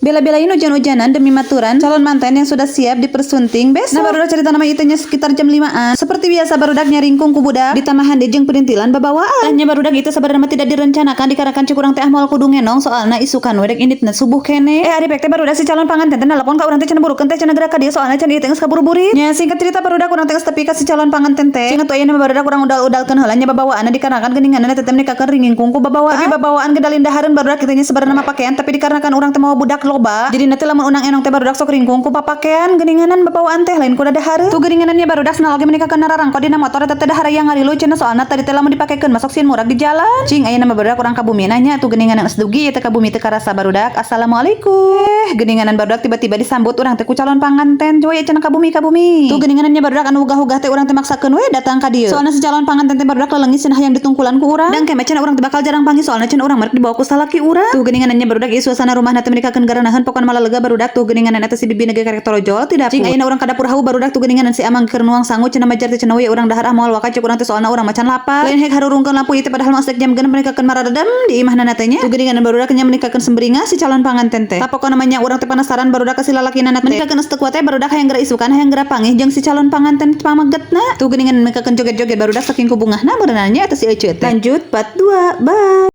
Bela-belain hujan-hujanan demi maturan calon manten yang sudah siap dipersunting besok. Nah, barudak, cerita nama itu nya sekitar jam 5-an. Seperti biasa barudak nyaringkung ku budak ditambahan deui jeung perintilan babawaan. Tah nya barudak, itu sebenarnya tidak direncanakan dikarenakan cek urang teh ah moal kudu ngenong, soalna isukan we dek inditna subuh keneh. Eh, ari pek teh barudak si calon panganten teh nelpon ka urang teh cenah burukeun teh cenah geura ka dieu, soalna cenah ieu teh geus kaburu-burit. Nya singkat cerita barudak, urang teh geus tepi ka si calon panganten teh. Cing atuh ayeuna mah barudak urang udal-udalkeun heula nya babawaanna dikarenakan geuninganna teh menikakeun ringingkung ku babawaan. Tapi babawaan ge da dahareun barudak kitu nya, sebenarnya mah pakaian, tapi dikarenakan urang teh mawa budak loba. Jadi nanti lamun unang enong teh barudak sok ringkung ku papakean geuninganan babawaan teh, lain ku dahareun. Tuh geuninganannya barudak, senal oge menikakeun nararangko dina motor eta teh dahar yang ngarilu cenah, soalna tadi teh lamun dipakekeun masuk sieun murag di jalan. Cing ayeuna mah barudak urang ka bumi nanya tuh geuninganan geus dugi ieu teh ka bumi teh karasa barudak. Assalamualaikum. Eh, geuninganan barudak, tiba-tiba disambut urang teh ku calon panganten. Coba ya cenah ka bumi, ka bumi. Tuh geuninganannya barudak, anu ugah-ugah teh urang teh maksakeun we datang ka dieu. Soalna si calon panganten teh barudak leleungis cenah hayang ditungkulan ku urang. Dan keme cenah urang teh bakal jarang panggih, soalna cenah urang merek dibawa ku salaki urang. Tuh geuninganannya barudak, ieu suasana rumahna teh menikakeun garanaheun, pokona malah lega barudak. Tuh geuninganan eta si bibi ge karek torojol ti dapur. Cing ayeuna urang ka dapur hawu barudak. Tuh geuninganan si amang keur nuang sangu cenah majar teh cenah we urang dahar ah moal waka cek urang teh, soalna urang macan lapar. Lain hek harurungkeun lampu ieu teh, padahal mah jam 6 menikakeun maradem di imahna teh nya. Tuh geuninganan barudak nya menikakeun sembringa si calon panganten teh. Tah pokona mah nya urang teh penasaran barudak ka si lalakina teh. Menikakeun geus teu kuat teh barudak, hayang geura isukan hayang geura panggih jeung si calon panganten pamegetna. Tuh geuningan menikakeun joget-joget barudak saking ku bungahna meureunana eta si Ece teh. Lanjut part 2. Bye.